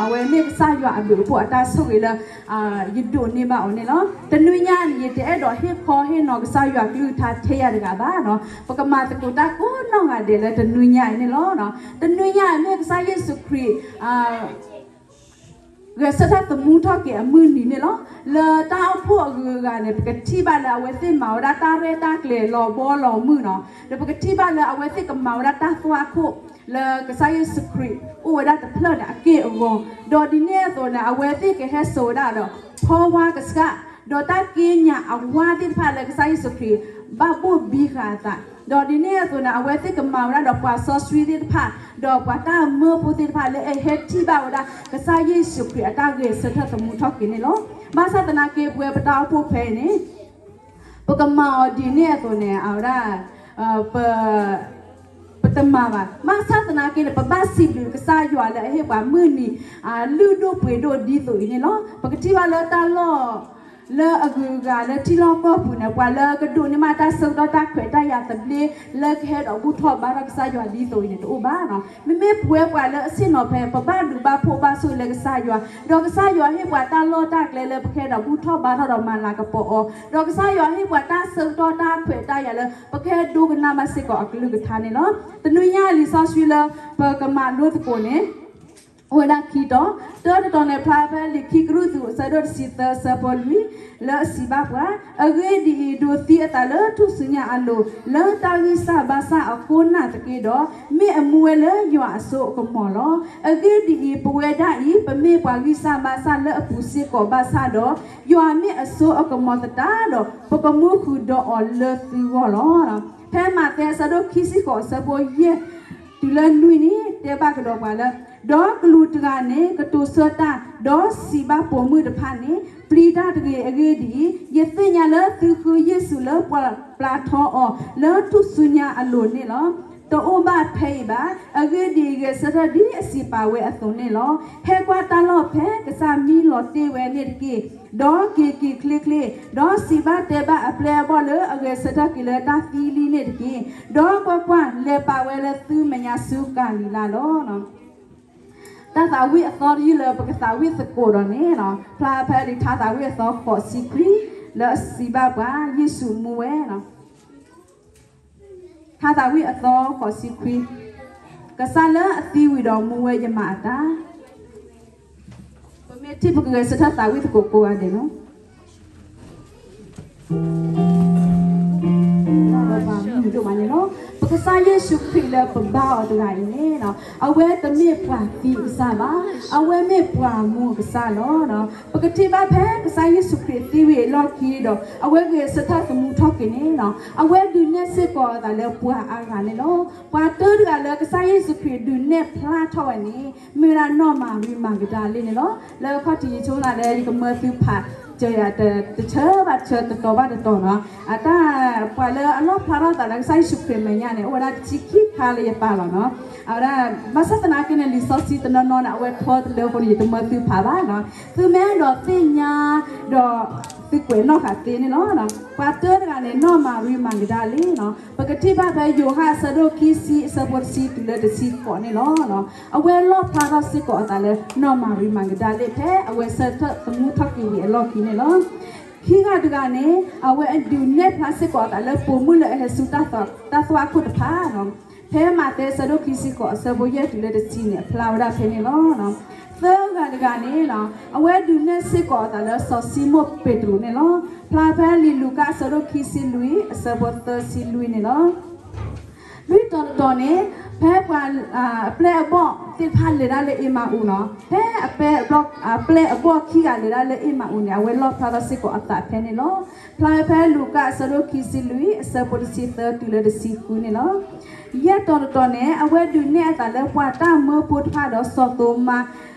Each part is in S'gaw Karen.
အဝဲမ့ၢ်ကစၢ်ယွၤအဘျုးအဖှိၣ်အတၢ်ဆိၣ်ဂ့ၤလၢ ယဒိးန့ၢ်ဘၣ်အီၤန့ၣ်လီၤ. တနွံညါန့ၣ် ယတအဲၣ်ဒိးဟ့ၣ်ခီဟ့ၣ်နီၤကစၢ်ယွၤကလုၢ်ကထါထဲယၤတဂၤဘၣ်နီၤ. ပကမၤသကိးတၢ်ကိးနီၢ်ဂၤဒဲးလၢတနွံညါအံၤန့ၣ်လီၤ. တနွံညါအံၤမ့ၢ်ကစၢ်ယ့ၣ်ၡူးခရံာ် ဂဲၤဆၢထၢၣ်သမူထီၣ်က့ၤအမုၢ်နံၤန့ၣ်လီၤ. လၢတၢ်အိၣ်ဖှိၣ်အဂုၤအဂၤန့ၣ် ပကထံၣ်ဘၣ်လၢအဝဲသ့ၣ်မၤဝဲဒၣ်တၢ်ရဲၣ်တၢ်ကျဲၤလီၤဘီလီၤမုၢ်နီၤ. ဒီးပကထံၣ်ဘၣ်လၢအဝဲသ့ၣ်ကမၤဝဲဒၣ်တၢ်သွၣ်ခိၣ် လၢကစၢ်ယ့ၣ်ၡူးခရံာ်အိၣ်ဝဲဒၣ်တဖျၢၣ်န့ၣ် အက့ၢ်အဂီၤ, ဒီးဒ်န့ၣ်အသိးန့ၣ် အဝဲသ့ၣ်ကဟဲစိာ်ဝဲဒၣ်ဒီး ဖီဝါကစၢ်, ဒီးတၢ်က့ညါအဝါသ့ၣ်တဖၣ်လၢကစၢ်ယ့ၣ်ၡူးခရံာ် ဘၣ်ဘိၣ်ဘံဃာ်အသး, ဒီးဒ်န့ၣ်အသိးန့ၣ် အဝဲသ့ၣ်ကမၤဝဲဒၣ်ဒီးပှၤစီဆှံသ့ၣ်တဖၣ်, ဒီးပှၤတၢ်မၢဖိသ့ၣ်တဖၣ်လၢအဟဲထံၣ်ဘၣ်ဝဲဒၣ် ကစၢ်ယ့ၣ်ၡူးခရံာ်အတၢ်ဂဲၤဆၢထၢၣ်သမူထီၣ်က့ၤန့ၣ်လီၤ. ဘၣ်ဆၣ်သနာ်က့ပဝဲပတၢ်အိၣ်ဖှိၣ်ဖဲအံၤန့ၣ် ပကမၤအီၤဒ်န့ၣ်အသိးန့ၣ် အဝဲဒၣ် ပ ပတမၤဘၣ်. ဘၣ်ဆၣ်သနာ်က့န့ၣ် ပဘၣ်စံးဘျုးကစၢ်ယွၤလၢအဟ့ၣ်ပှၤမုၢ်နံၤ လုၢ်ဒိၣ်ပှ့ၤဒိၣ်ဒ်သိးအံၤန့ၣ်လီၤ. ပကထံၣ်ဘၣ်လၢတၢ်လီၢ် လၢအဂုၤအဂၤလၢထံလီၢ်ကီၢ်ပူၤန့ၣ် ပှၤလၢကဒိးန့ၢ်မးတၢ်ဆၢကတီၢ်တၢ်ခွဲးတၢ်ယာ်သဘျ့ လၢကဟဲဒီးဘူၣ်ထီၣ်ဘါထီၣ်ကစၢ်ယွၤဒ်သိးအံၤန့ၣ် တအိၣ်ဘၣ်နီၤ. မ့မ့ၢ်ပဝဲပှၤလၢအဆ့ၣ်နီၤဖဲ ပဘၣ်ဒုးဘၣ်ဖှိၣ်ဘၣ်ဆိၣ်ဂ့ၤလၢကစၢ်ယွၤ, ဒီးကစၢ်ယွၤဟ့ၣ်ပှၤတၢ်လီၢ်တၢ်ကျဲလၢပကဟဲဒီးဘူၣ်ထီၣ်ဘါထီၣ်ဒီးမၤလၤကပီၤအီၤ, ဒီးကစၢ်ယွၤဟ့ၣ်ပှၤတၢ်ဆၢကတီၢ်တၢ်ခွဲးတၢ်ယာ်လၢ ပကဟဲဒိကနၣ်ဘၣ်စ့ၢ်ကီးအကလုၢ်ကထါန့ၣ်လီၤ. တနွံညါလံာ်စီဆှံလၢ ပကမၤလိသကိးန့ၣ် အိၣ်ဝဲဒၣ်ခံတီၤ, တၢတတီၤန့ၣ် ဖျါဖဲလံာ်ခံကရူၢ်သူး အဆၢဒိၣ်တဆံသၢ အဆၢဖိလွံၢ် လၢအစံးဘၣ်ပှၤ, အဂ့ၢ်ဒ်အံၤ, ဒိးသံအသးလၢထူၣ်စုညါအလိၤ, လၢတၢ်ဂံၢ်စၢ်ဘါစၢ်အဃိနာ်သက့ဒီး, မ့ၢ်အမူဝဲလၢယွၤအစိအကမီၤလီၤ. အဂ့ၢ်ဒ်အံၤ, ပဝဲဒၣ်အံၤ ပမ့ၢ်ပှၤဂံၢ်စၢ်ဘါစၢ်လၢအပူၤစ့ၢ်ကီးဘၣ်ဆၣ်ဒီး, ယွၤမ့ၢ်အစိအကမီၤသတးဒီး, ပကမူဃုာ်ဒီးအီၤလၢသုဂီၢ်လီၤ. ဖဲမးသဲအဆၢဒိၣ်ခံဆံဃိး အဆၢဖိယဲၢ် တုၤလၢနွံန့ၣ် တဲဘၣ်ကဒီးပှၤလၢ, ဒီးကလူးတဂၤန့ၣ် ကတိၤဆၢတၢ်, ဒီးစံးဘၣ်ပိာ်မုၣ်တဖၣ်န့ၣ်, ပျံၤတၢ်တဂ့ၤ. အဂ့ၢ်ဒ်အံၤ, ယသ့ၣ်ညါလၢသုဃုယ့ၣ်ၡူးလၢပှၤပျၢထီအီၤ လၢထူၣ်စုညါအလိၤန့ၣ်လီၤ. တအိၣ်ဘၣ်ဖဲအံၤဘၣ်. အဂ့ၢ်ဒ်အံၤ, ဂဲၤဆၢထၢၣ်ဒ်အစံးပာ်ဝဲအသိးန့ၣ်လီၤ. ဟဲကွၢ်တၢ်လီၢ်ဖဲကစၢ်မံလီၤတ့ၢ်ဝဲန့ၣ်တက့ၢ်. ဒီးက့ၤက့ၤချ့ချ့, ဒီးစံးဘၣ်တဲဘၣ်အပျဲၢ်အဘီၣ်လၢအဂဲၤဆၢထၢၣ်က့ၤလၢတၢ်သံလံန့ၣ်တက့ၢ်. ဒီးကွၢ်ကွၢ်, လဲၤပာ်ဝဲလၢသုမဲာ်ညါဆူကၤလံၤလါလီၤ. တၢ်သးဝံၣ်အသီတယုၢ်လၢပကသးဝံၣ်သကိးဒီးန့ၣ်, ဖျါဖဲလံာ်ထါသးဝံၣ်အသီဃိးဆံခွံ လၢအစံးဘၣ်ပှၤ ယ့ၣ်ၡူးမူဝဲ ထါသးဝံၣ်အသီဃိးဆံခွံ, ကစၢ်လၢအသံဝံၤဒီးမူဝဲယမၤအတၢ်, ပမ့ၢ်ထံၣ်ပကဂဲၤဆၢထၢၣ်သးဝံၣ်သကိးကိးဂၤဒဲးလီၤ. ဒိၣ်မးန့ၣ်လီၤ. ပကစၢ်ယ့ၣ်ၡူးခရံာ်လၢပဘါအီၤတဂၤအံၤန့ၣ်, အဝဲတမ့ၢ်ပှၤသံအကစၢ်ဘၣ်, အဝဲမ့ၢ်ပှၤမူအကစၢ်လီၤ. ပကထံၣ်ဘၣ်ဖဲကစၢ်ယ့ၣ်ၡူးခရံာ်သံဝံၤအလီၢ်ခံဒီး အဝဲဂဲၤဆၢထၢၣ်သမူထီၣ်က့ၤန့ၣ်, အဝဲဒုးနဲၣ်စ့ၢ်ကီးအသးလၢပှၤအါဂၤန့ၣ်လီၤ. ပှၤတၢတဂၤလၢကစၢ်ယ့ၣ်ၡူးခရံာ်ဒုးနဲၣ်ဖျါထီၣ်ဝဲန့ၣ် မ့ၢ်ဝဲဒၣ်နီၢ်မၤရံမၤကဒၤလ့န့ၣ်လီၤ. လၢခီၣ်ထံးယဆိကမိၣ်လၢယကမၢသုဖး စၢၤယၤတဆၢဘၣ်တဆၢ တတီၤဘၣ်တတီၤနီၤ. အတၢ်ပှၤလၢအလီၣ်ဖျါထီၣ်သးလၢကစၢ်ယ့ၣ်ၡူးခရံာ်အမဲာ်ညါန့ၣ် အိၣ်ဝဲဒၣ်တဆံခံခါလၢယပာ်လီၤနီၤ. အဝဲဒၣ် ဘၣ်ဆၣ်သနာ်က့န့ၣ် လံာ်စီဆှံတနီၤနီၤန့ၣ် အဝဲထီတလၢအဃိန့ၣ် ယတမၢသုဖးဘၣ်နီၤ. သုမ့ၢ်အဲၣ်ဒိးသ့ၣ်ညါဒီး သုကွဲးနီၣ်ဃာ်သ့န့ၣ်လီၤ. ပှၤတၢတဂၤန့ၣ် နီၢ်မၤရံမၤကဒၤလ့နီၤ. ပကထံၣ်ဘၣ်ဖဲယိၤဟၣ်အဆၢဒိၣ်ခံဆံ အဆၢဖိတဆံတုၤလၢတဆံဃိးန့ၣ်လီၤ. အဝဲလီၣ်ဖျါထီၣ်စ့ၢ်ကီးအသးလၢနီၢ်မၤရံမၤကဒၤလ့ ဖဲအဝဲဆၢထၢၣ်သမူထီၣ်က့ၤဝံၤအလီၢ်ခံန့ၣ်လီၤ. ခံဂၤတဂၤန့ၣ် အဝဲဒုးနဲၣ်ဖျါစ့ၢ်ကီးအသးလၢပိာ်မုၣ်လၢအဟဲဆူတၢ်သွၣ်ခိၣ်တဖၣ်နီၤ. ဖဲမးသဲအဆၢဒိၣ်ခံဆံဃိး အဆၢဖိယဲၢ်တုၤလၢတဆံန့ၣ် အဖျါဝဲဒၣ်ဖဲန့ၣ်လီၤ. သၢဂၤတဂၤန့ၣ် အဝဲဒုးနဲၣ်စ့ၢ်ကီးအသးလၢစီၤၡံမိၣ်ပ့းတရူးန့ၣ်လီၤ. ဖျါဖဲလံာ်လူၤကၣ်အဆၢဒိၣ်ခံဆံလွံၢ် အဆၢဖိသၢဆံလွံၢ်န့ၣ်လီၤ. လွံၢ်တီၤတတီၤန့ၣ် ဖဲပှၤ အပျဲၢ်အဘီၣ်သ့ၣ်တဖၣ်လဲၤဒၣ်လၢအ့မၤအူနီၤ, ဖဲအပျဲၢ်အဘီၣ်ခံဂၤလဲၤဒၣ်လၢအ့မၤအူန့ၣ် အဝဲလီၣ်ဖျါထီၣ်စ့ၢ်ကီးအသးဖဲန့ၣ်လီၤ. ဖျါဖဲလူၤကၣ်အဆၢဒိၣ်ခံဆံလွံၢ် အဆၢဖိတဆံသၢတုၤလၢတဆံဃုန့ၣ်လီၤ. ယဲၢ်တီၤတတီၤန့ၣ် အဝဲဒုးနဲၣ်အသးလၢပှၤတၢ်မၢဖိတဖၣ်ဒီးစီၤသိၤမါ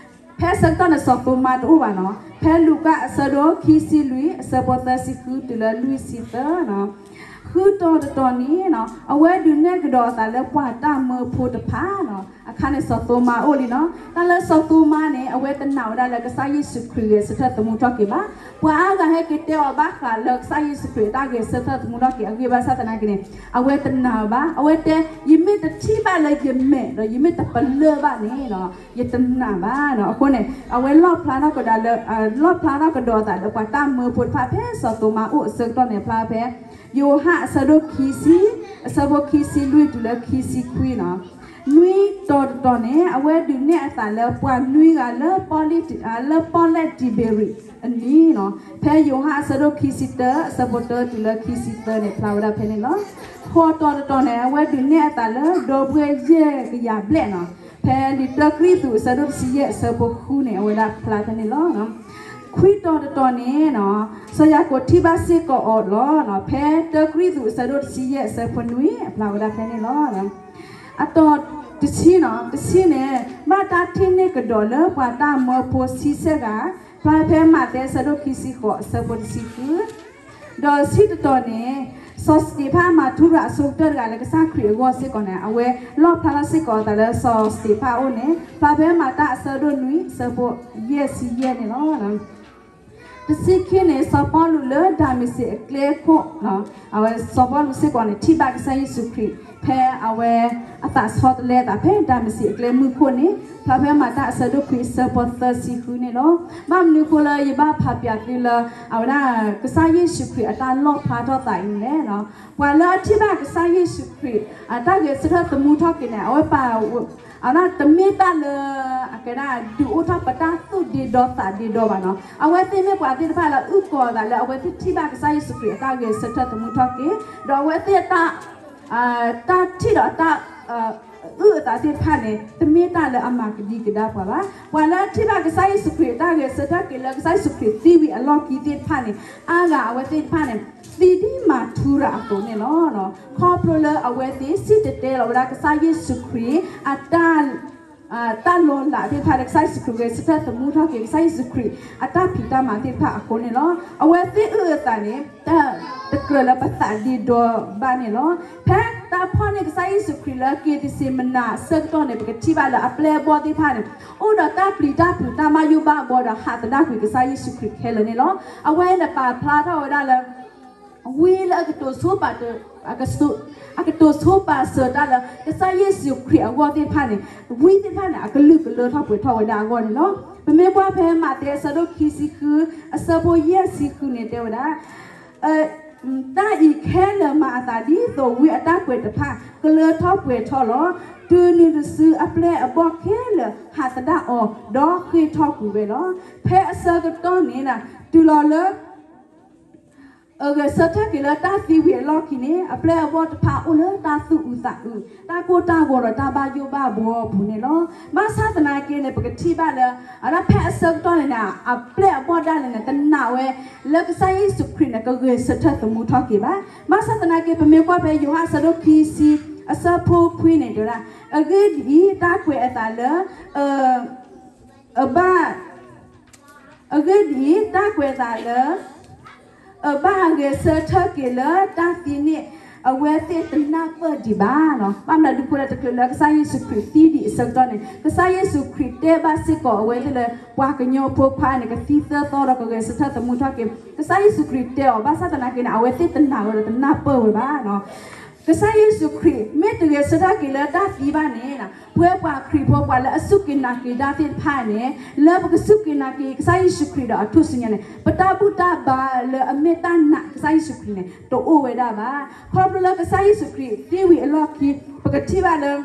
ဖဲအဆၢကတီၢ်န့ၣ် စီၤသိၤမါတအိၣ်ဘၣ်နီၤ. ဖဲလူၤကၣ်အဆၢဒိၣ်ခံဆံလွံၢ် အဆၢဖိသၢဆံဃုတုၤလၢလွံၢ်ဆံသၢနီၤ. ဃုတီၤတတီၤန့ၣ် အဝဲဒုးနဲၣ်ကဒီးအသးလၢပှၤတၢ်မၢဖိတဖၣ်နီၤ. အခါန့ၣ်စီၤသိမါအိၣ်လံနီၤ. တၢ်လၢစီၤသိမါန့ၣ် အဝဲတနာ်ဝဲဒၣ်လၢကစၢ်ယ့ၣ်ၡူးခရံာ်ဂဲၤဆၢထၢၣ်သမူထီၣ်က့ၤဘၣ်. ပှၤအါဂၤဟဲက့ၤတဲအီၤဘၣ်ဃးလၢကစၢ်ယ့ၣ်ၡူးခရံာ်အတၢ်ဂဲၤဆၢထၢၣ်သမူထီၣ်က့ၤအဂ့ၢ်ဘၣ်ဆၣ်သနာ်က့န့ၣ် အဝဲတနာ်ဘၣ်. အဝဲတဲ ယမ့ၢ်တထံၣ်ဘၣ်လၢယမဲာ်ဒီးယမ့ၢ်တပလၢၢ်ဘၣ်န့ၣ် ယတနာ်ဘၣ်နီၤ. အဃိန့ၣ် အဝဲလီၣ်ဖျါထီၣ်ကဒီးလၢ လီၣ်ဖျါထီၣ်ကဒီးအသးဒီးပှၤတၢ်မၢဖိတဖၣ် ဖဲစီၤသိမါအိၣ်အဆၢကတီၢ်န့ၣ် ဖျါဖဲ ယိၤဟၣ်အဆၢဒိၣ်ခံဆံ အဆၢဖိခံဆံလွံၢ်တုၤလၢခံဆံခွံနီၤ. နွံတီၤတတီၤန့ၣ် အဝဲဒုးနဲၣ်အသးလၢပှၤနွံဂၤလၢ လၢပီၣ်လဲၣ်တံၤဘ့ၤရံးအနံၤနီၤ. ဖဲယိၤဟၣ်အဆၢဒိၣ်ခံဆံတၢ အဆၢဖိတၢတုၤလၢခံဆံသၢန့ၣ် ဖျါဝဲဒၣ်ဖဲန့ၣ်လီၤ. ဃိးတီၤတတီၤန့ၣ် အဝဲဒုးနဲၣ်အသးလၢဒီပုၢ်ဝဲၢ်ယဲၢ်ကယၤဘျဲၣ်နီၤ. ဖဲလံာ်တၢကရံၣ်သူးအဆၢဒိၣ်တဆံယဲၢ်အဆၢဖိဃုန့ၣ် အဝဲဒၣ်ဖျါဖဲန့ၣ်လီၤ. ခွံတီၤတတီၤန့ၣ်နီၤ စီၤယၤကိာ်ထံၣ်ဘၣ်စ့ၢ်ကီးအီၤလီၤ. ဖဲတၢကရံၣ်သူးအဆၢဒိၣ်တဆံယဲၢ်အဆၢဖိနွံ အဖျါဝဲဒၣ်ဖဲန့ၣ်လီၤ. အတီၤတဆံနီၤ တဆံန့ၣ် ဘၣ်တၢ်ထံၣ်န့ၢ်ကဒီးလၢပှၤတၢ်မၢဖိဆံဆဲၣ်ဂၤ ဖျါဖဲမးသဲအဆၢဒိၣ်ခံဆံဃိးအဆၢဖိတဆံဃု ဒီးဆံတတီၤန့ၣ် စီၤစတ့းဖၣ်မၤထူရၤအဆိကတၢၢ်တဂၤလၢကစၢ်ခရံာ်အဂီၢ်စ့ၢ်ကီးန့ၣ် အဝဲလီၣ်ဖျါထီၣ်စ့ၢ်ကီးအသးလၢစီၤစတ့းဖၣ်အအိၣ်န့ၣ် ဖျါဖဲမၤတၢ်အဆၢဒိၣ်နွံအဆၢဖိယဲၢ်ဆံယဲၢ်န့ၣ်လီၤ. တဆံခံန့ၣ် စီၤပီလူးလၢဒၤမ့းစ့းအကျဲခိၣ် အဝဲစီၤပီလူးစ့ၢ်ကီးန့ၣ် ထံၣ်ဘၣ်ကစၢ်ယ့ၣ်ၡူးခရံာ် ဖဲအဝဲအသးဆီတလဲအသးဖဲဒၤမ့းစ့းအကျဲမုၢ်ခိၣ်န့ၣ် ဖျါဖဲမၤတၢ်အဆၢဒိၣ်ခွံအဆၢဖိသၢဆံဃုန့ၣ်လီၤ. ဘၣ်မနုၤအဃိလၢယဘၣ်ဖးပၠးသုလၢ အဝဲဒၣ် ကစၢ်ယ့ၣ်ၡူးခရံာ်အတၢ်လီၣ်ဖျါထီၣ်သးအံၤန့ၣ်လဲၣ်နီၤ. ပှၤလၢအထံၣ်ဘၣ်ကစၢ်ယ့ၣ်ၡူးခရံာ် အတၢ်ဂဲၤဆၢထၢၣ်သမူထီၣ်က့ၤန့ၣ် အဝဲပာ် အဝဲဒၣ်တမ့ၢ်တၢ်လၢ အကဲဒၣ် ဒုးအိၣ်ထီၣ်ပတၢ်သူၣ်ဒ့ဒီသးဒ့ဒီဘၣ်နီၤ. အဝဲသ့ၣ်မ့ၢ်ပှၤသ့ၣ်တဖၣ်လၢအုၣ်ကီၤအသးလၢအဝဲသ့ၣ်ထံၣ်ဘၣ်ကစၢ်ယ့ၣ်ၡူးခရံာ်အတၢ်ဂဲၤဆၢထၢၣ်သမူထီၣ်က့ၤ ဒီးအဝဲသ့ၣ်အတၢ် တၢ်ထံၣ်ဒီးတၢ် အုၣ်အသးသ့ၣ်တဖၣ်န့ၣ် တမ့ၢ်တၢ်လၢအမၤကဒံကဒါပှၤဘၣ်. ပှၤလၢအထံၣ်ဘၣ်ကစၢ်ယ့ၣ်ၡူးခရံာ်အတၢ်ဂဲၤဆၢထၢၣ်က့ၤလၢကစၢ်ယ့ၣ်ၡူးခရံာ်သံဝံၤအလီၢ်ခံသ့ၣ်တဖၣ်န့ၣ် အါဂၤအဝဲသ့ၣ်တဖၣ်န့ၣ် သံဒ်မၤထူရၤအသိးန့ၣ်လီၤ. ခီဖျိလၢအဝဲသ့ၣ်စံၣ်တဲၤတဲလီၤဝဲဒၣ်ကစၢ်ယ့ၣ်ၡူးခရံာ် အတၢ်လီၤလးသ့ၣ်တဖၣ်လၢကစၢ်ယ့ၣ်ၡူးခရံာ်ဂဲၤဆၢထၢၣ်သမူထီၣ်က့ၤ ကစၢ်ယ့ၣ်ၡူးခရံာ်အတၢ်ဖံးတၢ်မၤသ့ၣ်တဖၣ်အဃိန့ၣ်လီၤ. အဝဲသ့ၣ်အုၣ်အသးန့ၣ် တကြၢးလၢပသးဒ့ဒီဘၣ်န့ၣ်လီၤ. ဖဲတၢ်ဖီၣ်န့ၢ်ကစၢ်ယ့ၣ်ၡူးခရံာ်လၢက့ၤသ့းစ့မနၤအဆၢကတီၢ်န့ၣ် ပကထံၣ်ဘၣ်လၢအပျဲၢ်အဘီၣ်သ့ၣ်တဖၣ်န့ၣ် အိၣ်ဒီးတၢ်ပျံၤတၢ်ဖုးတၢ်ဘၣ်ယိၣ်ဘၣ်ဘှီဒီးဟးသဒၣ်ကွံာ်ကစၢ်ယ့ၣ်ၡူးခရံာ်ခဲလၢာ်န့ၣ်လီၤ. အဝဲန့ၣ်ပာ်ဖျါထီၣ်ဝဲဒၣ်လၢ ဝံလၢအကတိၤဆိပာ်စၢၤတၢ်လၢ ကစၢ်ယ့ၣ်ၡူးခရံာ်အဂီၢ်သ့ၣ်တဖၣ်န့ၣ် ဝံသ့ၣ်တဖၣ်န့ၣ် အကလုာ်ကလၢထီၣ်ပှဲၤထီၣ်ဝဲဒၣ်အဂီၢ်န့ၣ်လီၤ. ပမ့ၢ်ကွၢ်ဖဲမးသဲအဆၢဒိၣ်ခံဆံဃု အဆၢဖိယဲၢ်ဆံဃုန့ၣ်တဲဝဲဒၣ် တၢ်အံၤခဲလၢာ်မၤအသးဒ်သိးဝံအတၢ်ကွဲးတဖၣ် ကလၢထီၣ်ပှဲၤထီၣ်လီၤ. တုၤနုၤတစုအပျဲၢ်အဘီၣ်ခဲလၢာ်ဟးသဒၣ်အီၤ ဒီးဃ့ၢ်ထီၣ်ကွံာ်ဝဲလီၤ. ဖဲအဆၢကတီၢ်န့ၣ် တုၤလီၤလၢ အဂဲၤဆၢထၢၣ်က့ၤလၢတၢ်သံဝံၤအလီၢ်ခံန့ၣ် အပျဲၢ်အဘီၣ်တဖၣ်အိၣ်လၢတၢ်သူၣ်အုးသးအုး တၢ်ကိၢ်တၢ်ဂီၤဒီးတၢ်ဘၣ်ယိၣ်ဘၣ်ဘှီအပူၤန့ၣ်လီၤ. ဘၣ်ဆၣ်သနာ်က့န့ၣ် ပကထံၣ်ဘၣ်လၢ အဝဲဒၣ်ဖဲအဆၢကတီၢ်န့ၣ်န့ၣ် အပျဲၢ်အဘီၣ်ဒၣ်လဲာ်န့ၣ် တနာ်ဝဲ လၢကစၢ်ယ့ၣ်ၡူးခရံာ်န့ၣ် ကဂဲၤဆၢထၢၣ်သမူထီၣ်က့ၤဘၣ်. ဘၣ်ဆၣ်သနာ်က့ ပမ့ၢ်ကွၢ်ဖဲယိၤဟၣ်အဆၢဒိၣ်ခံဆံ အဆၢဖိခွံန့ၣ်တဲဝဲဒၣ် အဂ့ၢ်ဒ်အံၤ, တၢ်ကွဲးအသးလၢ အဘၣ် အဂ့ၢ်ဒ်အံၤ, တၢ်ကွဲးအသးလၢ အဘၣ်အဂဲၤဆၢထၢၣ်က့ၤလၢတၢ်သံန့ၣ် အဝဲသ့ၣ်တနၢ်ပၢၢ်ဒံးဘၣ်. ဘၣ်မနုၤဒ်အဃိလဲၣ် တချုးလၢကစၢ်ယ့ၣ်ၡူးခရံာ်သံဒံးအဆၢကတီၢ်န့ၣ် ကစၢ်ယ့ၣ်ၡူးခရံာ်တဲဘၣ်စ့ၢ်ကီးအဝဲသ့ၣ်လၢ ပှၤကညီဖိခွါန့ၣ် ကသံသၢသီဒီးကဂဲၤဆၢထၢၣ်သမူထီၣ်က့ၤ ကစၢ်ယ့ၣ်ၡူးခရံာ်တဲအီၤ ဘၣ်ဆၣ်သနာ်က့န့ၣ် အဝဲသ့ၣ်တနာ်ဝဲဒီးတနၢ်ပၢၢ်ဝဲဘၣ်. ကစၢ်ယ့ၣ်ၡူးခရံာ် မ့ၢ်တဂဲၤဆၢထၢၣ်က့ၤလၢတၢ်သံဘၣ်န့ၣ် ပဝဲပှၤခရံာ်ဖိ ပှၤလၢအစူၢ်က့ၤနာ်က့ၤတၢ်သ့ၣ်တဖၣ်န့ၣ် လၢပကစူၢ်က့ၤနာ်က့ၤ ကစၢ်ယ့ၣ်ၡူးခရံာ်ဒီးအထူၣ်စုညါန့ၣ် ပတၢ်ဘူၣ်တၢ်ဘါလၢအမ့ၢ်တၢ်နာ်ကစၢ်ယ့ၣ်ၡူးခရံာ်န့ၣ် တအိၣ်ဝဲဒၣ်ဘၣ်. ခီဖျိလၢကစၢ်ယ့ၣ်ၡူးခရံာ်သံဝံၤအလီၢ်ခံ ပကထံၣ်ဘၣ်လၢ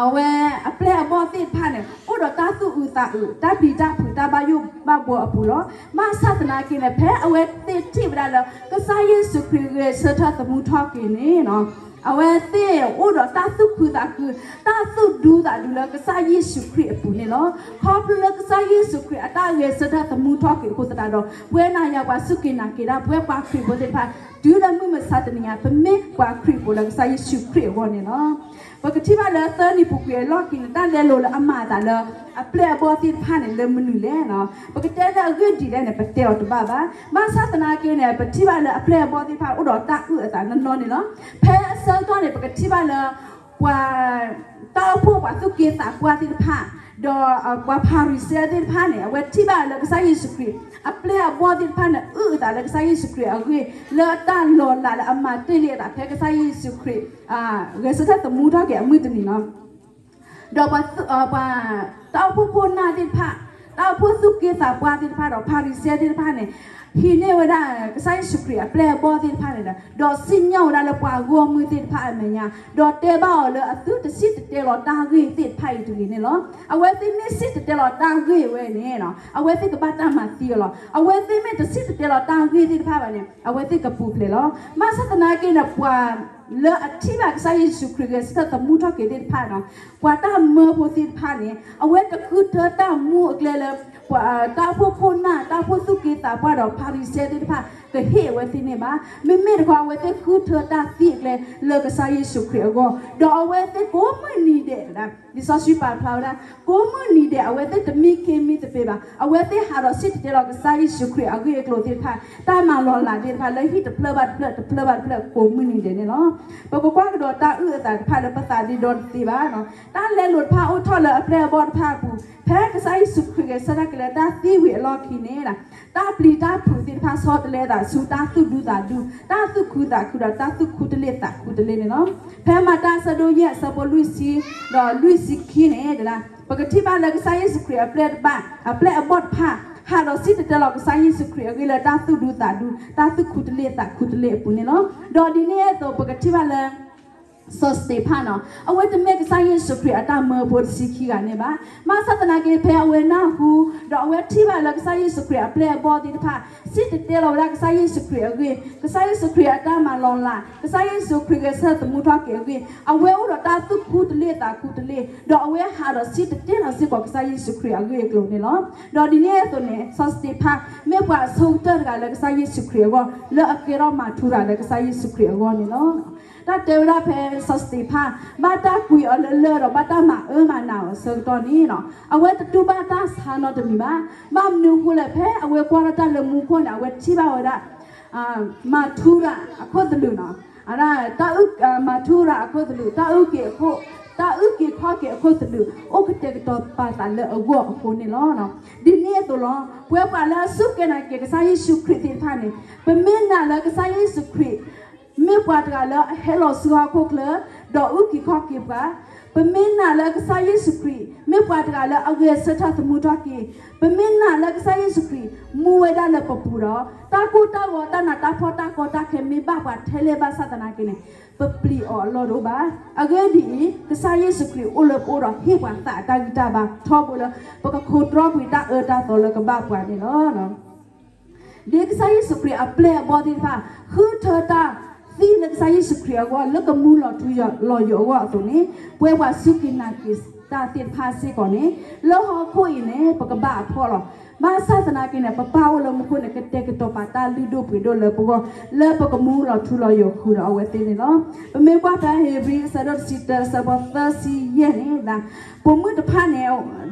အဝဲအပျဲၢ်အဘီၣ်သ့ၣ်တဖၣ်န့ၣ် အိၣ်ဒီးတၢ်သူၣ်အုးသးအုး တၢ်ပျံၤတၢ်ဖုးတၢ်ဘၣ်ယိၣ်ဘၣ်ဘှီအပူၤလီၤ. ဘၣ်ဆၣ်သနာ်က့န့ၣ် ဖဲအဝဲသ့ၣ်ထံၣ်ဝဲဒၣ်လၢ ကစၢ်ယ့ၣ်ၡူးခရံာ်ဂဲၤဆၢထၢၣ်သမူထီၣ်က့ၤန့ၣ် အဝဲသ့ၣ်အိၣ်ဒီးတၢ်သူၣ်ခုသးခု တၢ်သူၣ်ဒူသးဒူလၢကစၢ်ယ့ၣ်ၡူးခရံာ်အပူၤန့ၣ်လီၤ. ခီဖျိလၢကစၢ်ယ့ၣ်ၡူးခရံာ်အတၢ်ဂဲၤဆၢထၢၣ်သမူထီၣ်က့ၤအဃိသတးဒီး ပဝဲနၤယၤပှၤစူၢ်က့ၤနာ်က့ၤတၢ် ပဝဲပှၤခရံာ်ဖိသ့ၣ်တဖၣ် တုၤလၢမုၢ်မဆါတနံၤညါ ပမ့ၢ်ပှၤခရံာ်ဖိလၢကစၢ်ယ့ၣ်ၡူးခရံာ်အဂီၢ်န့ၣ်လီၤ. ပကထံၣ်ဘၣ်လၢသၢနံၤပူၤကွံာ်အလီၢ်ခံန့ၣ် တၢ်လဲလိာ်လၢအမၤအသးလၢ အပျဲၢ်အဘီၣ်သ့ၣ်တဖၣ်န့ၣ် လၢမနုၤလဲၣ်နီၤ. ပကတဲလၢအဂ့ၢ်ဒ်လဲၣ်န့ၣ် ပတဲအီၤတဘၣ်ဘၣ်. ဘၣ်ဆၣ်သနာ်က့န့ၣ် ပထံၣ်ဘၣ်လၢအပျဲၢ်အဘီၣ်သ့ၣ်တဖၣ်အိၣ်ဒီးတၢ်အုၣ်အသးနီၢ်နီၢ်န့ၣ်လီၤ. ဖဲအဆၢကတီၢ်န့ၣ် ပကထံၣ်ဘၣ်လၢ ပှၤ တၢ်အိၣ်ဖှိၣ်ပှၤသူၣ်က့သးပှၢ်သ့ၣ်တဖၣ်, ဒီးပှၤဖၤရံၤၡဲသ့ၣ်တဖၣ်န့ၣ် အဝဲထံၣ်ဘၣ်လၢကစၢ်ယ့ၣ်ၡူးခရံာ် အပျဲၢ်အဘီၣ်သ့ၣ်တဖၣ်န့ၣ် အုၣ်အသးလၢကစၢ်ယ့ၣ်ၡူးခရံာ်အဂ့ၢ် လၢတၢ်လီၤလးလၢအမၤတ့ၢ်လံအသးဖဲကစၢ်ယ့ၣ်ၡူးခရံာ် ဂဲၤဆၢထၢၣ်သမူထီၣ်က့ၤအမုၢ်တနံၤလီၤ. ဒီးပှၤ တၢ်အိၣ်ဖှိၣ်ခိၣ်နၢ်သ့ၣ်တဖၣ်, တၢ်အိၣ်ဖှိၣ်သူၣ်က့သးပှၢ်သ့ၣ်တဖၣ်ဒီးဖၤရံၤၡဲသ့ၣ်တဖၣ်န့ၣ် ဟံးန့ၢ်ဝဲဒၣ်ကစၢ်ယ့ၣ်ၡူးခရံာ်အပျဲၢ်အဘီၣ်သ့ၣ်တဖၣ်န့ၣ်ဒီး ဒီးစံၣ်ညီၣ်ဝဲဒၣ်လၢပှၤဂီၢ်မုၢ်သ့ၣ်တဖၣ်အမဲာ်ညါ, ဒီးတဲဘၣ်အီၤလၢအသုတစံၣ်တဲၤတဲလီၤတၢ်ဂ့ၢ်သ့ၣ်တဖၣ်အံၤတဂ့ၤန့ၣ်လီၤ. အဝဲသ့ၣ်မ့ၢ်စံၣ်တဲၤတဲလီၤတၢ်ဂ့ၢ်ဝဲန့ၣ် အဝဲသ့ၣ်ကဘၣ်တၢ်မၤသံအီၤလီၤ. အဝဲသ့ၣ်မ့ၢ်တစံၣ်တဲၤတဲလီၤတၢ်ဂ့ၢ်သ့ၣ်တဖၣ်ဘၣ်န့ၣ် အဝဲသ့ၣ်ကပူၤဖျဲးလီၤ. ဘၣ်ဆၣ်သနာ်က့န့ၣ် ပှၤလၢအထံၣ်ဘၣ်ကစၢ်ယ့ၣ်ၡူးခရံာ်ဂဲၤဆၢထၢၣ်သမူထီၣ်က့ၤသ့ၣ်တဖၣ်န့ၣ်, ပှၤတၢ်မၢဖိသ့ၣ်တဖၣ်န့ၣ် အဝဲတဃုထၢတၢ်မူအကျဲလၢ တၢ်အိၣ်ဖှိၣ်ခိၣ်နၢ် တၢ်အိၣ်ဖှိၣ်သူၣ်က့သးပှၢ်ဒီးဖၤရံၤၡဲသ့ၣ်တဖၣ် ကဟ့ၣ်အဝဲသ့ၣ်န့ၣ်ဘၣ်. မ့မ့ၢ်တခီ အဝဲသ့ၣ်ဃုထၢတၢ်သံအကျဲလၢကစၢ်ယ့ၣ်ၡူးခရံာ်အဂီၢ်, ဒီးအဝဲသ့ၣ်ကိးမုၢ်နံၤဒဲးဒၣ် လံာ်စီဆှံပာ်ဖျါဝဲဒၣ် ကိးမုၢ်နံၤဒဲး အဝဲသ့ၣ်တမံခ့မံသပ့ၤဘၣ်. အဝဲသ့ၣ်ဟးဒီးစံၣ်တဲၤတဲလီၤကစၢ်ယ့ၣ်ၡူးခရံာ်အဂ့ၢ်အကျိၤသ့ၣ်တဖၣ်, တၢ်မၤလီၤလးသ့ၣ်တဖၣ်လၢဟံၣ်တဖျၢၣ်ဘၣ်တဖျၢၣ် တဖျၢၣ်ဘၣ်တဖျၢၣ် ကိးမုၢ်နံၤဒဲးန့ၣ်လီၤ. ပကကွၢ်ကဒီးတၢ်အုၣ်အသးတဖၣ်လၢပသးဒ့ဒီတသ့ဘၣ်. တၢ်လဲလိာ်တဖၣ်အိၣ်ထီၣ်လၢအပျဲၢ်အဘီၣ်တဖၣ်အပူၤ, ဖဲကစၢ်ယ့ၣ်ၡူးခရံာ်ဂဲၤဆၢထၢၣ်က့ၤလၢတၢ်သံဝံၤအလီၢ်ခံန့ၣ် တၢ်ပျံၤတၢ်ဖုးသ့ၣ်တဖၣ်ဆီတလဲအသးဆူတၢ်သူၣ်ဒူသးဒူ, တၢ်သူၣ်ခုသးခုဒီးတၢ်သူၣ်ခူတလ့ၢ်သးခူတလ့ၢ်န့ၣ်လီၤ. ဖဲမၤတၢ်အဆၢဒိၣ်ယဲၢ်အဆၢဖိလွံၢ်ဆံ ဒီးလွံၢ်ဆံခံန့ၣ် ပကထံၣ်ဘၣ်လၢကစၢ်ယ့ၣ်ၡူးခရံာ်အပျဲၢ်တဖၣ်, အပျဲၢ်အဘီၣ်တဖၣ် ဟးဒီးစံၣ်တဲၤတဲလီၤကစၢ်ယ့ၣ်ၡူးခရံာ်အဂ့ၢ်လၢတၢ်သူၣ်ဒူသးဒူ, တၢ်သူၣ်ခူတလ့ၢ်သးခူတလ့ၢ်အပူၤန့ၣ်လီၤ. ဒီးဒ်န့ၣ်အသိးပကထံၣ်ဘၣ်လၢ စီၤစတ့းဖၣ်န့ၣ် အဝဲတမ့ၢ်ကစၢ်ယ့ၣ်ၡူးခရံာ်အတၢ်မၢဖိတဆံခံဂၤန့ၣ်ဘၣ်. ဘၣ်ဆၣ်သနာ်က့ ဖဲအဝဲနၢ်ဟူ ဒီးအဝဲထံၣ်ဘၣ်လၢကစၢ်ယ့ၣ်ၡူးခရံာ်အပျဲၢ်အဘီၣ်သ့ၣ်တဖၣ် စံၣ်တဲၤတဲလီၤဝဲဒၣ်ကစၢ်ယ့ၣ်ၡူးခရံာ်အဂ့ၢ်, ကစၢ်ယ့ၣ်ၡူးခရံာ်အတၢ်မၤလီၤလး, ကစၢ်ယ့ၣ်ၡူးခရံာ်ဂဲၤဆၢထၢၣ်သမူထီၣ်က့ၤအဂ့ၢ်, အဝဲအိၣ်ဒီးတၢ်သူၣ်ခူတလ့ၢ်သးခူတလ့ၢ်, ဒီးအဝဲဟးဒီးစံၣ်တဲၤတဲလီၤစ့ၢ်ကီးကစၢ်ယ့ၣ်ၡူးခရံာ်အဂ့ၢ်အကျိၤန့ၣ်လီၤ. ဒီးဒ်န့ၣ်အသိးန့ၣ် စီၤစတ့းဖၣ် မ့ၢ်ပှၤအဆိကတၢၢ်တဂၤလၢကစၢ်ယ့ၣ်ၡူးခရံာ်အဂီၢ် လၢအကဲထီၣ်မၤထူရၤလၢကစၢ်ယ့ၣ်ၡူးခရံာ်အဂီၢ်န့ၣ်လီၤ. တၢ်တဲဝဲဒၣ်ဖဲစီၤစတ့းဖၣ် ဘၣ်တၢ်ကွံာ်အီၤလၢလၢၢ်ဒီးဘၣ်တၢ်မၤအၢမၤနးအီၤအဆၢကတီၢ်န့ၣ် အဝဲတတူၢ်ဘၣ်တၢ်ဆါနီတမံၤဘၣ်. ဘၣ်မနုၤအဃိလဲၣ် ဖဲအဝဲကွၢ်ထီၣ်တၢ်လၢမူခိၣ်န့ၣ် အဝဲထံၣ်ဘၣ်ဝဲဒၣ် မၤထူရၤအခိၣ်သလုးန့ၣ်, တၢ်အုၣ်, မၤထူရၤအခိၣ်သလုး, တၢ်အုၣ်က့ၤအခိၣ်, တၢ်အုၣ်က့ၤခီၣ်က့ၤအခိၣ်သလုး အိၣ်ကတဲာ်ကတီၤပာ်သးလၢအဂီၢ်အဃိန့ၣ်လီၤ. ဒ်န့ၣ်အသိးလီၤ ပဝဲပှၤလၢအစူၢ်က့ၤနာ်က့ၤကစၢ်ယ့ၣ်ၡူးခရံာ်သ့ၣ်တဖၣ်န့ၣ် ပမ့ၢ်နာ်လၢကစၢ်ယ့ၣ်ၡူးခရံာ် မ့ၢ်ပှၤတဂၤလၢအဟဲလီၤဆူဟီၣ်ခိၣ်ချၢ ဒီးအုၣ်က့ၤခီၣ်က့ၤပှၤ, ပမ့ၢ်နာ်လၢကစၢ်ယ့ၣ်ၡူးခရံာ် မ့ၢ်ပှၤတဂၤလၢအဂဲၤဆၢထၢၣ်သမူထီၣ်က့ၤ, ပမ့ၢ်နာ်လၢကစၢ်ယ့ၣ်ၡူးခရံာ် မူဝဲဒၣ်လၢပပူၤဒီး တၢ်ကိၢ်တၢ်ဂီၤ တၢ်နးတၢ်ဖှီၣ် တၢ်ကီတၢ်ခဲ မ့ၢ်ဘၣ်ပှၤထဲလဲၣ်ဘၣ်ဆၣ်သနာ်က့န့ၣ် ပပျံၤအီၤအလီၢ်တအိၣ်ဘၣ်. အဂ့ၢ်ဒ်အံၤ, ကစၢ်ယ့ၣ်ၡူးခရံာ်အိၣ်လၢပအိၣ်ဒီး ဟ့ၣ်ပှၤသးအတၢ်ဂံၢ်တၢ်ဘါ ထီဘိလၢ ပကခီတြီကွံာ်တၢ်အၢတၢ်သီလၢကဘၣ်ပှၤန့ၣ်လီၤ. ဒ်ကစၢ်ယ့ၣ်ၡူးခရံာ်အပျဲၢ်အဘီၣ်သ့ၣ်တဖၣ် ဃုထၢတၢ်သံလၢကစၢ်ယ့ၣ်ၡူးခရံာ်အဂီၢ် လၢကမူလီၤထူလီၤယိာ်အဂီၢ်အသိးန့ၣ် ပဝဲပှၤစူၢ်က့ၤနာ်က့ၤတၢ်သ့ၣ်တဖၣ်စ့ၢ်ကီးန့ၣ် လၢဟီၣ်ခိၣ်အံၤန့ၣ် ပကဘၣ်အဖှီၣ်လီၤ. ဘၣ်ဆၣ်သနာ်က့န့ၣ် ပပၢ်အိၣ်လၢမူခိၣ်န့ၣ် ကတဲာ်ကတီၤပာ်တၢ်လုၢ်ဒိၣ်ပှ့ၤဒိၣ်လၢပဂီၢ် လၢပကမူလီၤထူလီၤယိာ်ဃုာ်ဒီးအဝဲသ့ၣ်န့ၣ်လီၤ. ပမ့ၢ်ကွၢ်ဖဲဧ့ၤဘြံၤအဆၢဒိၣ်တဆံတၢ အဆၢဖိသၢဆံယဲၢ်န့ၣ် ပိာ်မုၣ်တဖၣ်န့ၣ်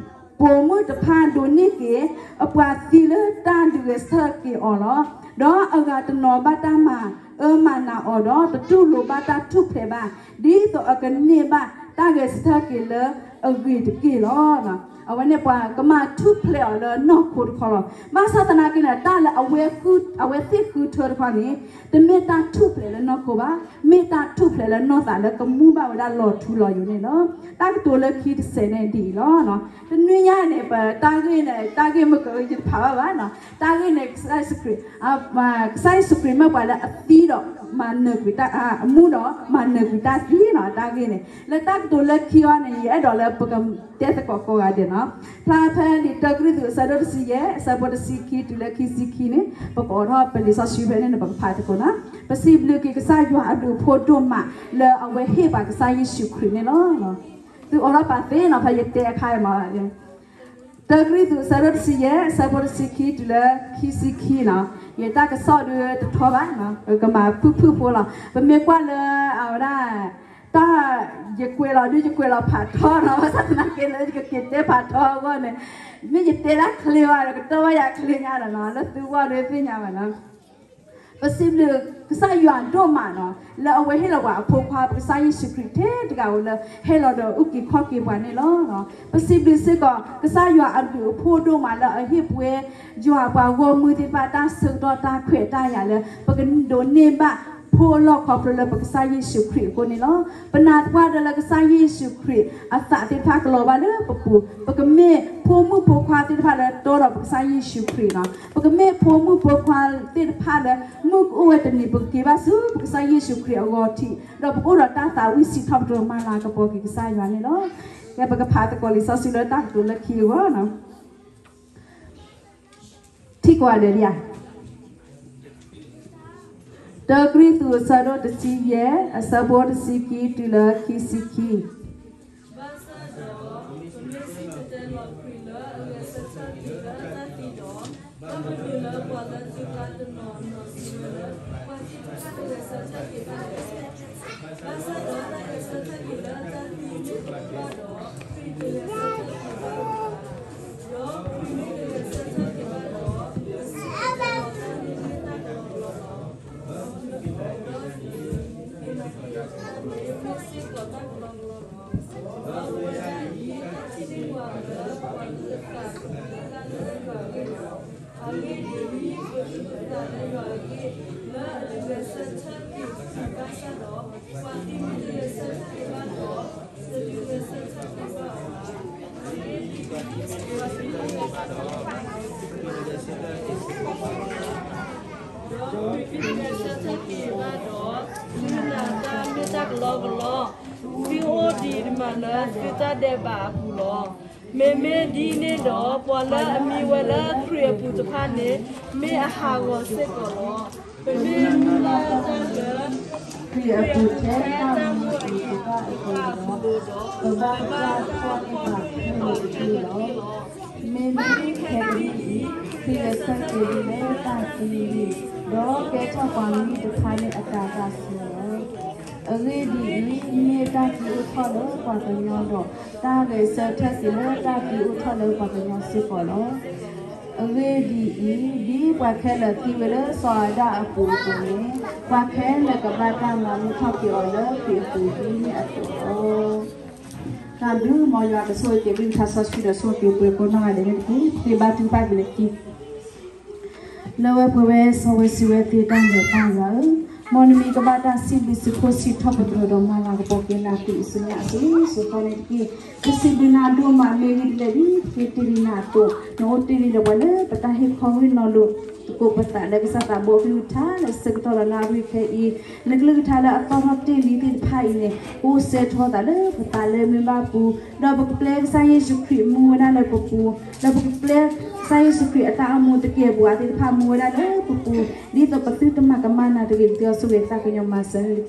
ပိာ်မုၣ်တဖၣ်ဒိးန့ၢ်က့ၤ အပှၤသံလၢတၢ်ဒုးဂဲၤဆၢထၢၣ်က့ၤအီၤလီၤ. ဒီးအဂၤတနီၤဘၣ်တၢ်မၤအၢမၤနးအီၤဒီး တတူၢ်လိာ်ဘၣ်တၢ်ထူၣ်ဖျဲးဘၣ် ဒ်သိးအကန့ၢ်ဘၣ်တၢ်ဂဲၤဆၢထၢၣ်က့ၤလၢအဂ့ၤတက့ၢ်လီၤ. အဝဲန့ၣ်ပှၤကမၤထူၣ်ဖျဲးအီၤလၢနီၢ်ခိတခီလီၤ. ဘၣ်ဆၣ်သနာ်က့န့ၣ် တၢ်လၢအဝဲဃု, အဝဲသ့ၣ်ဃုထၢတခီန့ၣ် တမ့ၢ်တၢ်ထူၣ်ဖျဲးလၢနီၢ်ခိဘၣ်, မ့ၢ်တၢ်ထူၣ်ဖျဲးလၢနီၢ်သးလၢကမူဘၣ်ဝဲဒၣ်လီၤထူလီၤယိာ်န့ၣ်လီၤ. တၢ်ကတိၤလၢခံတစဲးန့ၣ်ဒ်အံၤလီၤ. တနွံညါန့ၣ် ပတၢ်ဂ့ၢ်န့ၣ် တၢ်ဂ့ၢ်မ့ၢ်ကယတဖးဘၣ်ဘၣ်နီၤ, တၢ်ဂ့ၢ်န့ၣ် ကစၢ်ယ့ၣ်ၡူးခရံာ်, ကစၢ်ယ့ၣ်ၡူးခရံာ်မ့ၢ်ပှၤလၢအသံဒီးမၤနၢၤကွံာ်တၢ်, အမူဒီးမၤနၢၤကွံာ်တၢ်သံနီၤ, တၢ်ဂ့ၢ်န့ၣ်. လၢတၢ်ကတိၤလၢခံအံၤန့ၣ် ယအဲၣ်ဒိးလၢပကတဲသကိးကိးဂၤဒဲးနီၤ. ဖျါဖဲလံာ်တၢကရံၣ်သူးအဆၢဒိၣ်တဆံယဲၢ် အဆၢဖိတဆံခံတုၤလၢခံဆံခံန့ၣ် ပကအိးထီၣ်ပလံာ်စီဆှံဖဲန့ၣ်န့ၣ် ပကဖးသကိးနီၤ. ပစံးဘျုးက့ၤကစၢ်ယွၤအဘျုးအဖှိၣ်ဒိၣ်မးလၢအဝဲဟ့ၣ်ပှၤကစၢ်ယ့ၣ်ၡူးခရံာ်န့ၣ်လီၤ. သုအိးထီၣ်ပာ်သ့နီၤ ဖဲယတဲအခါအံၤမး တၢကရံၣ်သူးအဆၢဒိၣ်တဆံယဲၢ် အဆၢဖိတဆံခံတုၤလၢခံဆံခံနီၤ, ယတၢ်ကစီၣ်ဒုးတထီဘၣ်, ကမၤဖုၣ်ဖုၣ်ဖိလီၤ. ပမ့ၢ်ကွၢ်လၢအဝဲဒၣ် တၢ်ယကွဲးလီၤဒုးယကွဲးလီၤဖးထီနီၤ, ဘၣ်ဆၣ်သနာ်က့လၢယကက့ၤတဲဖးထီအဂီၢ်န့ၣ်, မ့ၢ်ယတဲဒၣ်ချ့ဘၣ်ဒီး ကတၢၢ်ဘၣ်ယၤချ့ညါဒီးနီၤ, လၢသုဂီၢ်ဒီးသ့ၣ်ညါဘၣ်နီၤ. ပစံးဘျုးကစၢ်ယွၤဒိၣ်မးနီၤ လၢအဝဲဟ့ၣ်လီၤပှၤအဖိခွါ ပကစၢ်ယ့ၣ်ၡူးခရံာ်ထဲတဂၤဧိၤလၢ ဟဲလီၤဒီးအုၣ်က့ၤခီၣ်က့ၤပှၤန့ၣ်လီၤ. ပစံးဘျုးစ့ၢ်ကီး ကစၢ်ယွၤအဘျုးအဖှိၣ်ဒိၣ်မးလၢအဟ့ၣ်ပှဲၤ ယွၤပှၤဂီၢ်မုၢ်သ့ၣ်တဖၣ်တၢ်ဆၢကတီၢ်တၢ်ခွဲးတၢ်ယာ်လၢ ပကဒိးန့ၢ်ဘၣ်ဖိအလီၢ်ခီဖျိလၢပကစၢ်ယ့ၣ်ၡူးခရံာ်အဃိန့ၣ်လီၤ. ပနာ်သပှၢ်တၢၢ်လၢကစၢ်ယ့ၣ်ၡူးခရံာ်အသးသ့ၣ်တဖၣ်ကလီၤဘၣ်လၢပပူၤ, ပကမ့ၢ်ဖိမုၣ်ဖိခွါသ့ၣ်တဖၣ်လၢတီဒီးပကစၢ်ယ့ၣ်ၡူးခရံာ်နီၤ, ပကမ့ၢ်ဖိမုၣ်ဖိခွါသ့ၣ်တဖၣ်လၢ မုၢ်ကအိၣ်ဝဲတနံၤ ပကက့ၤဘၣ်ဆူပကစၢ်ယ့ၣ်ၡူးခရံာ်အဂီၢ်ထံး, ဒီးပကအိၣ်ဒီးတၢ်သးဝံၣ်စံးထီၣ်ပတြၢၤမၤလၤကပီၤက့ၤကစၢ်ယွၤန့ၣ်လီၤ. ကဲပကဖးသကိးလံာ်စီဆှံလၢတၢ်ကတိၤလၢခံအဂီၢ်နီၤ. ထံၣ်ကွၢ်ဒီးဒ်ဧါ. တၢကရံၣ်သူး အဆၢဒိၣ်တဆံယဲၢ် အဆၢဖိတဆံခံ တုၤလၢခံဆံခံ. ဘၣ်ဆၣ်ဒီး ပမ့ၢ်စံၣ်တဲၤတဲလီၤခရံာ်လၢအဂဲၤဆၢထၢၣ်က့ၤလၢအတၢ်သံဒီး, ဘၣ်မနုၤလၢပှၤလၢအစူးကါတနီၤနီၤစံးဝဲလၢ ပှၤသံတဖၣ်တဂဲၤဆၢထၢၣ်က့ၤဘၣ်လဲၣ်. ဘၣ်ဆၣ်ဒီးတၢ်ဂဲၤဆၢထၢၣ်က့ၤလၢအတၢ်သံမ့ၢ်တအိၣ်ဘၣ်ဒီး ခရံာ်တဂဲၤဆၢထၢၣ်က့ၤဘၣ်လီၤ. ဒီးခရံာ်မ့ၢ်တဂဲၤဆၢထၢၣ်က့ၤဘၣ်ဒီး ပစံးတၢ်လီၤတၢ်န့ၣ်မ့ၢ်တၢ်ကလီကလီလီၤ. မ့ၢ်စ့ၢ်ကီးတၢ်ကလီကလီလီၤ. ဒီးအဝဲဒၣ်အံၤ တၢ်သံကွၢ်လၢပှၤလုၢ်သးလၢယွၤအဂ့ၢ်လီၤ. အဂ့ၢ်ဒ်အံၤ, ပလုၢ်ပသးလၢယွၤအဂ့ၢ် လၢအတဂဲၤဆၢထၢၣ်က့ၤပှၤဘၣ်ဆၣ်ဒီး, ပှၤသံမ့ၢ်တဂဲၤဆၢထၢၣ်က့ၤဘၣ်ဒီး တဒုးဂဲၤဆၢထၢၣ်က့ၤဘၣ်ဘၣ်. အဂ့ၢ်ဒ်အံၤ, ပှၤလုၢ်သးလၢယွၤအဂ့ၢ်လီၤ. ဒီးခရံာ်မ့ၢ်တဂဲၤဆၢထၢၣ်က့ၤဘၣ်ဒီး, လုၢ်နၤတၢ်မ့ၢ်တၢ်ကလီကလီ, သုအိၣ်ဒံးဒံးမးလၢသုတၢ်ဒဲးဘးအပူၤလီၤ. မ့မ့ၢ်ဒ်န့ၣ်ဒီး ပှၤလၢအမံဝဲလၢခရံာ်အပူၤတဖၣ်န့ၣ် မ့ၢ်အဟးဂီၤစ့ၢ်ကီးလီၤ. ပမ့ၢ်မုၢ်လၢ်တၢ်လၢ ခရံာ်အပူၤထဲတၢ်မူအပူၤတဖၣ်အသိးဒီး, ပဘၣ်တၢ်ကွၢ်န့ၢ်ပှၤခဲလၢာ်တက့ၢ်လီၤ. မ့မ့ၢ်ခဲကနံၣ်အံၤ, ခရံာ်ဂဲၤဆၢထၢၣ်က့ၤဒ်လၢတၢ်သံအဂ့ၢ်, ဒီးကဲထီၣ်ပှၤမံတဖၣ်န့ၣ်အတၤသၣ်ဆူၣ်လီၤ. အဂ့ၢ်ဒ်အံၤ, မ့ၢ်တၢ်သံအိၣ်ထီၣ်လၢပှၤကညီဒီး, တၢ်ဂဲၤဆၢထၢၣ်က့ၤလၢတၢ်သံအိၣ်ထီၣ်လၢပှၤကညီစ့ၢ်ကီးလီၤ. အဂ့ၢ်ဒ်အံၤ, ဒ်ပှၤခဲလၢာ်သံဝဲလၢစီၤအၤဒၣ်အပူၤအသိးန့ၣ်, ပှၤခဲလၢာ်ကဘၣ်တၢ်မၤမုာ်ထီၣ်က့ၤအီၤလၢခရံာ်အပူၤဒ်န့ၣ်အသိးလီၤ. တၢ်ဘျုးမ်ယွၤကဆိၣ်ဂ့ၤက့ၤ ဘုခါစီဆှံဒီးဆိၣ်ဂ့ၤကိးနီၢ်ဂၤဒဲးန့ၣ်တက့ၢ်. ပက့ၤဘါထုကဖၣ်က့ၤလၢခံ လၢဝဲပှဲၤဝဲစီဝဲစံးဝဲသ့ၣ်တၢ်လၢာ်တၢ်ယွၤဧၢ, မ်နမံၤကဘၣ်တၢ်စံးဘျုးစံးဖှိၣ်စံးထီၣ်ပတြၢၤဒီးမၤလၤကပီၤက့ၤနၤတုၤဆူညါအစိၤစိၤဃီန့ၣ်တက့ၢ်. ပစံးဘျုးနၤဒိၣ်မး မ့ၢ်ဂ့ၢ်ဒ်လဲၣ်ဒ် ပက့ၤတ့လံနၤအသိး, နအိၣ်တ့ၢ်လံဒီးပှၤလၢပတၢ်ဟ့ၣ်ခီဝ့ၢ်နီၢ်ဒိၣ်, သကိးပသးလၢကစၢ်သးဘိအကလုၢ်ကထါလၢဆၢကတီၢ်လီၤနၣ်ရံၣ်ခဲအံၤ, နကလုၢ်ကထါလၢအသီၣ်ထီၣ်တ့ၢ်လံသ့ၣ်တဖၣ်အံၤန့ၣ်, ကအိၣ်စဲထီသးလၢပသးလၢမ့ၢ်ဘၣ်ပူၤ, ဒီးပကပျဲကစၢ်ယ့ၣ်ၡူးခရံာ်မူဝဲဒၣ်လၢပပူၤ, ဒီးပကပျဲကစၢ်ယ့ၣ်ၡူးခရံာ်အတၢ်အိၣ်မူတကဲာ်ပဝးသ့ၣ်တဖၣ်မူဝဲဒၣ်လၢပပူၤ, ဒ်သိးပသုတမၤကမၣ်နၤတဂ့ၤ ပသုအီၤဆိၣ်ဂ့ၤသးကညီၤမၤစၢၤန့ၣ်တက့ၢ်.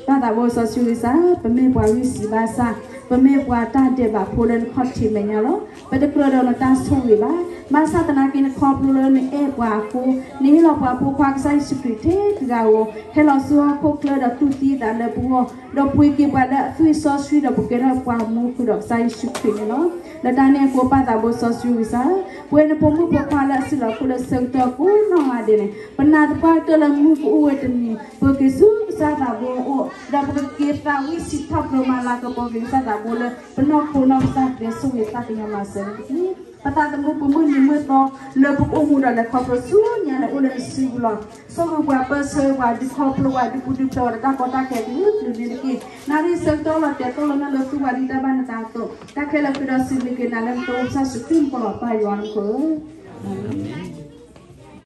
ပၢ်သးဘိစီဆှံဂ့ၤစၢ်, ပမ့ၢ်ပှၤဂံၢ်စၢ်ဘါစၢ်, ပမ့ၢ်ပှၤတၢ်ဒဲးဘးဖိလၢနခီၣ်ထံးမဲာ်ညါလီၤ. ပတကြၢးဒီးနတၢ်ဆိၣ်ဂ့ၤဘၣ်. ဘၣ်ဆၣ်သနာ်က့နခီဖျိလၢနအဲၣ်ပှၤအဃိ, နဟ့ၣ်လီၤပှၤဖိခွါကစၢ်ယ့ၣ်ၡူးခရံာ်ထဲတဂၤဧိၤ, ဟဲလီၤဆူဟီၣ်ခိၣ်ချၢဒီးတူၢ်သံအသးလၢပဂီၢ်, ဒီးပှ့ၤက့ၤပှၤလၢအသွံၣ်စီဆှံဒီးပကဲထီၣ်ပှၤမူဃုာ်ဒီးကစၢ်ယ့ၣ်ၡူးခရံာ်န့ၣ်လီၤ. လၢတၢ်န့ၣ်အဃိ ပၢ်သးဘိစီဆှံဂ့ၤစၢ်, ပဝဲနဖိမုၣ်ဖိခွါလၢအစံၣ်လီၤခိၣ်လၢဆၢကတီၢ်ကိးနီၢ်ဂၤဒဲးန့ၣ်, ပနာ်သပှၢ်ကတၢၢ်လၢမုၢ်ကအိၣ်ဝဲတနံၤ ပက့ၤဆူကစၢ်သးဘိအအိၣ်, ဒီးပကက့ၤသးဝံၣ်စံးထီၣ်ပတြၢၤမၤလၤကပီၤက့ၤကစၢ်သးဘိလၢ ပနီၢ်ခိနီၢ်ကစၢ် ကတဲဆိၣ်ဂ့ၤသးကညီၤမၤစၢၤန့ၣ်တက့ၢ်. ပသးသမူပမုၢ်နံၤမုၢ်သီလၢပအိၣ်မူဒီးလဲၤခီဖျိဆူညါန့ၣ် အိၣ်လၢနစုပူၤလီၤ. ဆိၣ်ဂ့ၤပှၤပၢၢ်ဆၢပှၤ ဒုးခီဖျိပှၤ ဒုးပူၤဒုးဖျဲးပှၤဒီးတၢ်ကီတၢ်ခဲကလုာ်ကလုာ်န့ၣ်တက့ၢ်. နၣ်ရံၣ်ဆၢကတီၢ်လီၤတဲာ်တိၢ်လီၤနီၢ်လၢသူၣ်ဝဲဒ်တၢ်ဘၣ်နသးအသိး, တၢ်ခဲလၢာ်ဃုာ်ဒီးစံးဘျုးက့ၤနၤလၢနဖိစီဆှံခရံာ်မူလီၤပၢ်ယွၤနခိၣ်ဧၢ. အၤမ့ၣ်.